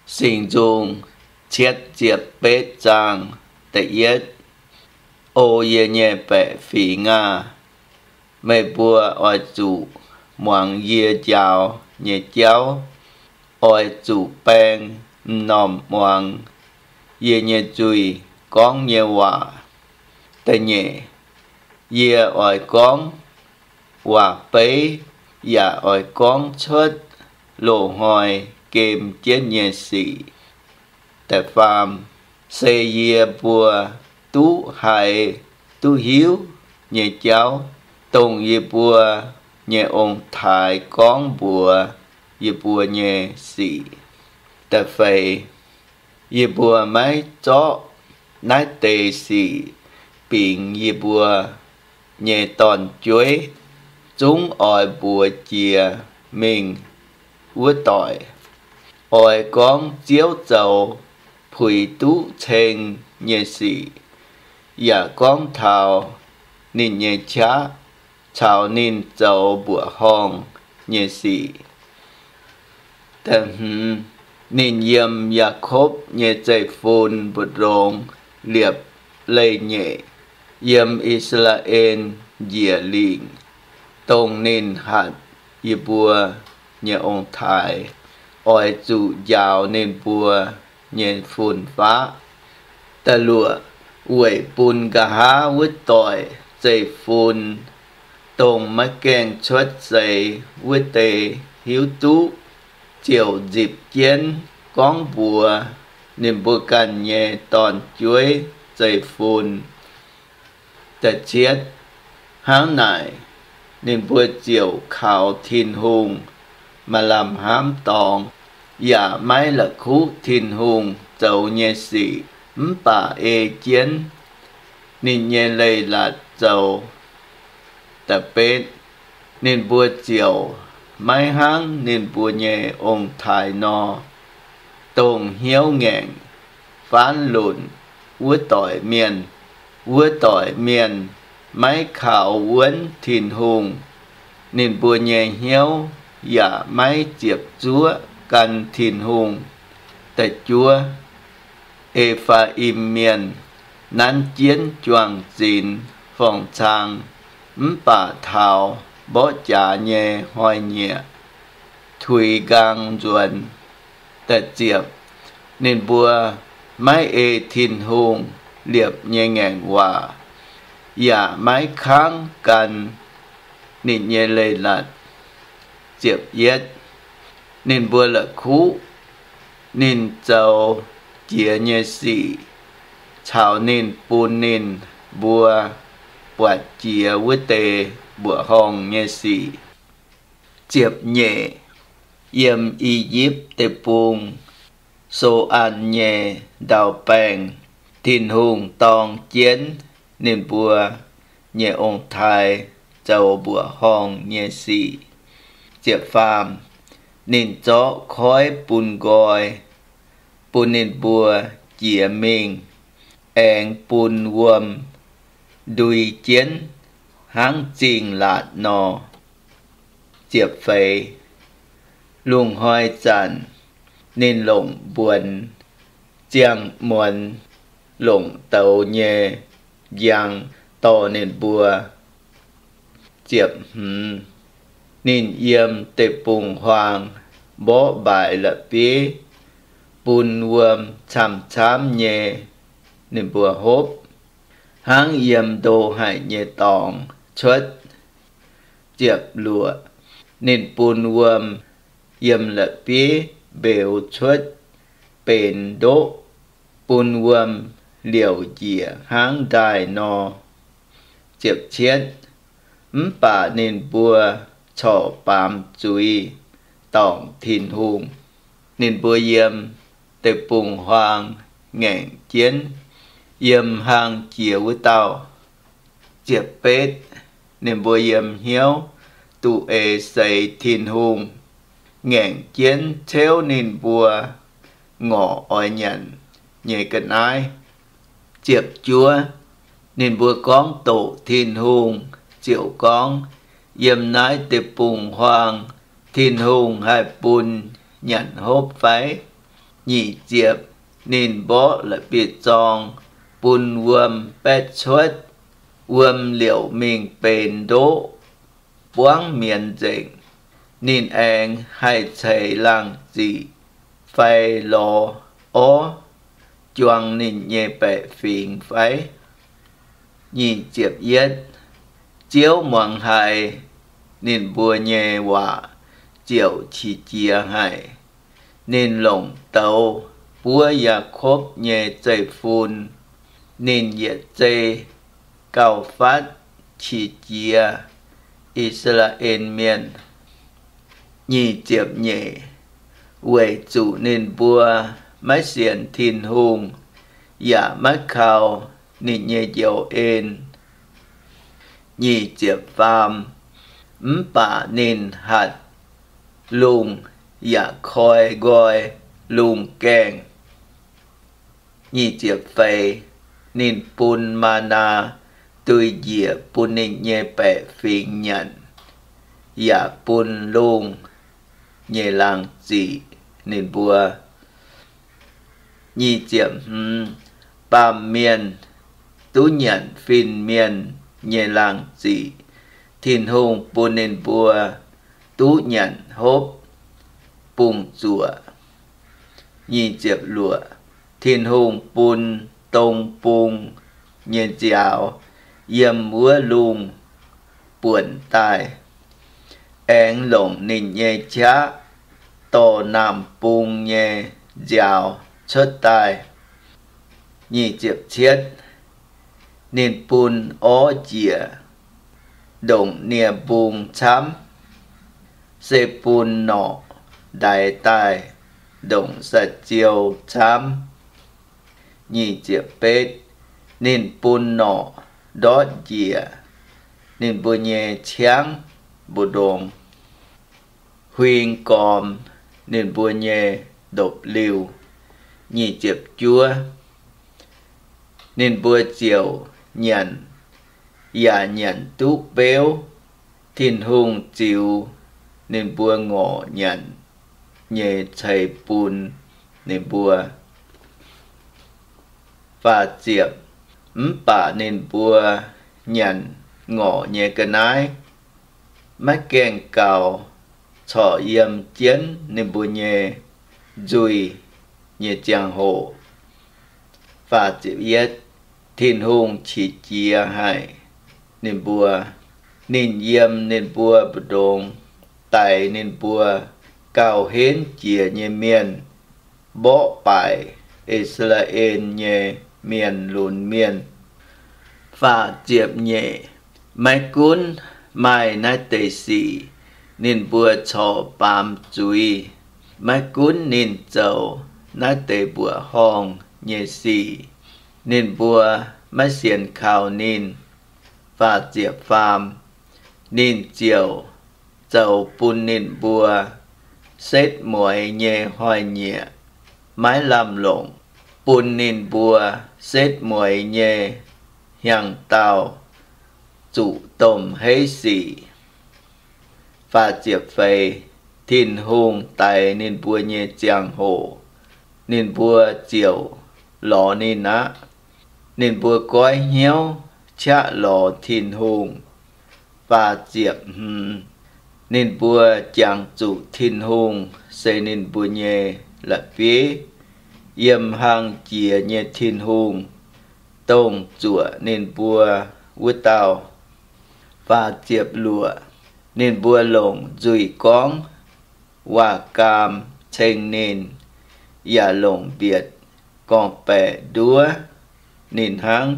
Singx Nzung cietv ziepc betv zaang da'yietv. O yie nyei baeqc fingx aah! Meih mbuo oix zuqc muangx yie njaaux nyei jauv. Oix zuqc baeng m'normh muangx yie nyei nzuih gorngv nyei waac. Da'nyeic, yie oix gorngv waac-beiv yaac oix gorngv cuotv loz-hnoi gem jienv nyei sic. Da'faam, se yie mbuo duqv haiz duqv hiuv nyei jauv, dongh yie mbuo nyei ong-taaix gorngv mbuox yie mbuo nyei sic. Da'feix, yie mbuo maiv zorqv naaiv deix sic bingx yie mbuo nyei dorn-jueiv, zungv oix mbuox jiex mingh wuov doic. Oix gorngv Ziouv zoux puix duqv ceng nyei sic, yaac gorngv taux ninh nyei qaqv caux ninh zoux mbuoqc horngh nyei sic. Da'hmz, ninh yiem Yaakopv nyei zeiv-fun mbu'ndongx liepc leih-nyeic, yiem I^saa^laa^en njiec lingc, dongh ninh hatc yie mbuo nyei ong-taaix, oix zuqc njaaux ninh mbuo nyei fun-faqv. Da'luoqc, weic bun nqa'haav wuov doic zeiv-fun, dongh maiv gaengh cuotv seix wuov deix hiuv duqv, ziouc nzipc jienv gorngv mbuox ninh mbuo ganh nyei dorn-jueiv zeiv-fun. Da'cietv, hnangv naaic ninh mbuo ziouc kaux Tin-Hungh maaih lamh hnamv dorngx, yaac maiv la'kuqv Tin-Hungh zoux nyei sic, mv baac ei jienv ninh nyei leiz-latc zoux. Da'betv, ninh mbuo ziouc maiv hnangv ninh mbuo nyei ong-taaix nor, dongh hnyouv ngaengc faanv lunc wuov doic mienh. Wuov doic mienh maiv kaux wuonv Tin-Hungh, ninh mbuo nyei hnyouv yaac maiv ziepc zuoqv gan Tin-Hungh. Da'juov, E^faa^im Mienh nanv jienv juang-zinx forng-cang, mv baac taux mborqv jaax nyei hnoi-nyieqc tuix nqaang nzuonx. Da'ziepc, ninh mbuo maiv ei Tin-Hungh liepc nyei ngaengc waac, yaac maiv kangv gan ninh nyei leiz-latc. Ziepc yietv, ninh mbuo la'kuqv ninh zoux jiex nyei sic caux ninh bun ninh mbuo buatc jiex wuov deix mbuoqc horngh nyei sic. Ziepc nyeic, yiem I^yipv Deic-Bung, So^an nyei ndau-baengh, Tin-Hungh dorng jienv ninh mbuo nyei ong-taaix zoux mbuoqc horngh nyei sic. Ziepc faam, ninh zorqv koiv bun nqoi, bun ninh mbuo jiex mingh, aengx bun wuom ndui jienv hnangv zingh laatc nor. Ziepc feix, lungh hnoi zanc ninh longc mbuonx ziangh muonz longc douz nyei njang dorh ninh mbuo. Ziepc hmz, ninh yiem deic-bung-huaang mborqv mbaaix la'bieiv bun wuom camv-camv nyei ninh mbuo hopv, hnangv yiem ndo haic nyei dorngx cuotv. Ziepc luoqc, ninh bun wuom yiem la'bieiv mbeux cuotv benx ndoqv, bun wuom liouc njiec hnangv ndaaih nor. Ziepc cietv, mv baac ninh mbuo corc baamz zuiz dorngc Tin-Hungh. Ninh mbuo yiem deic-bung-huaang ngaengc jienv, yiem hlang jiex wuov dauh. Ziepc betv, ninh mbuo yiem hnyouv duqv eix seix Tin-Hungh, ngaengc jienv ceuv ninh mbuo ngorc oix nyanc nyei ga'naaiv. Ziepc juov, ninh mbuo gorngv doqc Tin-Hungh ziouc gorngv, Yiem naaiv deic-bung-huaang Tin-Hungh haih bun nyanc hopv fai? Nyic ziepc, ninh mborqv la'bieiv-zorng bun wuom baetv cuotv. Wuom liouc mingh benx ndoqv, buangv mienz nzengc. Ninh aengx haih ceix laangh ziqc fai lorz orv juang ninh nyei baeqc fingx fai? Nyic ziepc yietv, Ziouv muangx haiz ninh mbuo nyei waac ziouc qiex jiez haic. Ninh longc douz buov Yaakopv nyei zeiv-fun. Ninh yietc zei gauh fatv qiex jiez I^saa^laa^en Mienh. Nyic ziepc nyeic, weic zuqc ninh mbuo maiv sienx Tin-Hungh yaac maiv kaux ninh nyei njoux en. Nyic ziepc faam, mv baac ninh hatc lungh yaac koi nqoi lungh gaengh. Nyic ziepc feix, ninh bun maa^naa duih njiec bun ninh nyei baeqc fingx nyanc, yaac bun lungh nyei laangh ziqc ninh mbuo. Nyic ziepc hmz, baamh mienh duqv nyanc fin-mienh nyei laangh ziqc. Tin-Hungh bun ninh mbuo duqv nyanc hopv bungx-zuoqc. Nyic ziepc luoqc, Tin-Hungh bun dong bung nyei nziaaux yiem wuov lungh buonc daaih, aengx longc ninh nyei qaqv dorh naamh bung nyei nziaaux cuotv daaih. Nyic ziepc cietv, ninh bun orv njiec ndongc nie-mbung camv, se bun norqc ndaix daaih ndongc sai-ziou camv. Nyic ziepc betv, ninh bun norqc ndortv njiec ninh mbuo nyei ciangv mbu'ndongx, huing gormx ninh mbuo nyei ndopv-liuh. Nyic ziepc juov, ninh mbuo ziouc nyanc yaac nyanc duqv beuv. Tin-Hungh ziux ninh mbuo ngorc nyanc nyei ceix bun ninh mbuo. Faah ziepc, mv baac ninh mbuo nyanc ngorc nyei ga'naaiv maiv gaengh gaux, corc yiem jienv ninh mbuo nyei nzuih nyei ziangh hoc. Faah ziepc yietv, Tin-Hungh qiex jiez haic ninh mbuo. Ninh yiem ninh mbuo mbu'ndongx daix ninh mbuo gauh henv jiex nyei mienh, mborqv baaic I^saa^laa^en nyei mienh lunx mienh. Faah ziepc nyeic, maiv gunv maaih naaiv deix sic, ninh mbuo corc baamz zuiz. Maiv gunv ninh zoux naaiv deix mbuoqc horngh nyei sic, ninh mbuo maiv sienx kaux ninh. Faah ziepc faam, ninh ziouc zoux bun ninh mbuo setv mueiz nyei hnoi-nyieqc maiv lamh longc, bun ninh mbuo setv mueiz nyei hnyangx-daauh zuqc domh heiv sic. Faah ziepc feix, Tin-Hungh daix ninh mbuo nyei ziangh hoc, ninh mbuo ziouc lorz ninh aqv. Ninh mbuo goiv hnyouv qaqv lorz Tin-Hungh. Faah ziepc hmz, ninh mbuo jangx zuqc Tin-Hungh se ninh mbuo nyei la'bieiv, yiem hlang jiex nyei Tin-Hungh, dongh zuoqc ninh mbuo wuov dauh. Faah ziepc luoqc, ninh mbuo longc nzuih gorngv waac-gaam ceng ninh, yaac longc mbietc gorngv-baeqc nduov ninh hnangv.